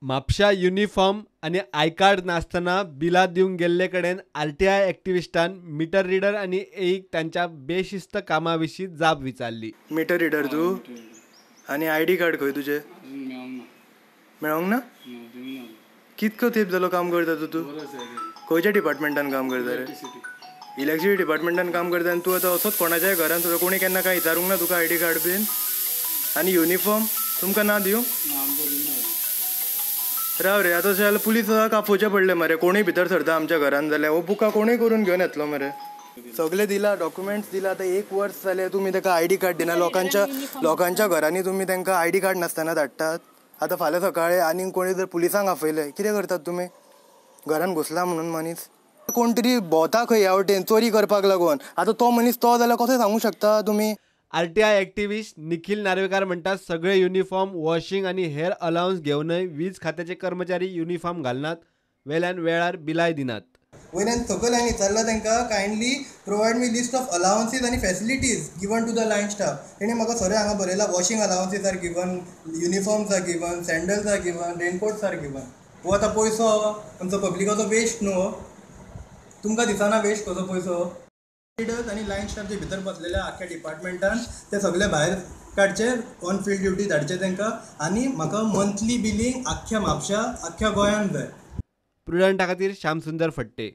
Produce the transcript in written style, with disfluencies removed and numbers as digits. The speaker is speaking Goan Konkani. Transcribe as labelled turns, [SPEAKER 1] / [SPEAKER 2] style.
[SPEAKER 1] म्हापशा युनिफॉर्म आनी I card नासतना बिलां दिवंक गेल्ले कडेन आरटीआय एक्टिविस्टान मिटर रिडर आनी एईक तांच्या बेशिस्त कामा विशीं जाप विचारली.
[SPEAKER 2] मिटर रिडर तूं आनी I D card खंय तुजें? मेळोंक ना? कितको तेंप जालो काम करता तूं? खंयच्या डिपार्टमेंटान काम करता रे? इलेक्ट्रिसिटी डिपार्टमेंटान काम करता आनी तूं आतां असोच कोणाच्याय घरान सुद्दां कोणी केन्ना कांय विचारूंक ना तुका I D card been? आनी युनिफॉर्म तुमकां ना दिवं? राव रे, आतां जाल्यार पुलीस आपोवचे पडले मरे. कोणूय भितर सरता आमच्या घरान जाल्यार हो बुकां कोणूय करून घेवन येतलो मरे. सगळे दिला, डॉक्युमेंट्स दिला, आतां एक वर्स जालें तुमी ताका I D card दिना. लोकांच्या घरांनी तुमी तांकां I D card नासतना धाडटात. आतां फाल्यां सकाळीं आनीक कोणी जर पुलिसांक आपयले कितें करतात तुमी? घरान घुसला म्हणून मनीस कोण तरी भोंवता खंय ह्या वटेन चोरी करपाक लागून. आतां तो मनीस तो जाल्यार कसो सांगूंक शकता तुमी?
[SPEAKER 1] आरटीआय एक्टिविस्ट निखील नार्वेकार म्हणटा सगळे युनिफॉर्म, वॉशिंग आनी हेर अलावन्स घेवनय वीज खात्याचे कर्मचारी युनिफॉर्म घालनात, वेल्यान वेळार बिलाय दिनात.
[SPEAKER 2] वयल्यान सकयल हांवें विचारलां तांकां, kindly provide me list of allowances आनी facilities given to the line staff. तेणी म्हाका सगळें हांगा बरयलां, washing allowances are given, uniforms are given, sandals are given, raincoats are given. हो आतां पयसो आमचो पब्लिकाचो वेस्ट न्हू हो? तुमकां दिसना वेस्ट कसो पयसो? लिडर्स आनी लायन स्टाफ जे भितर बसलेले आख्ख्या डिपार्टमेंटान ते सगळे भायर काडचे, ऑन फिल्ड ड्युटी धाडचे तांकां. आनी म्हाका मंथली बिलींग आख्ख्या म्हापशा, आख्ख्या गोंयांत जाय.
[SPEAKER 1] प्रुडंटा खातीर श्यामसुंदर फडते.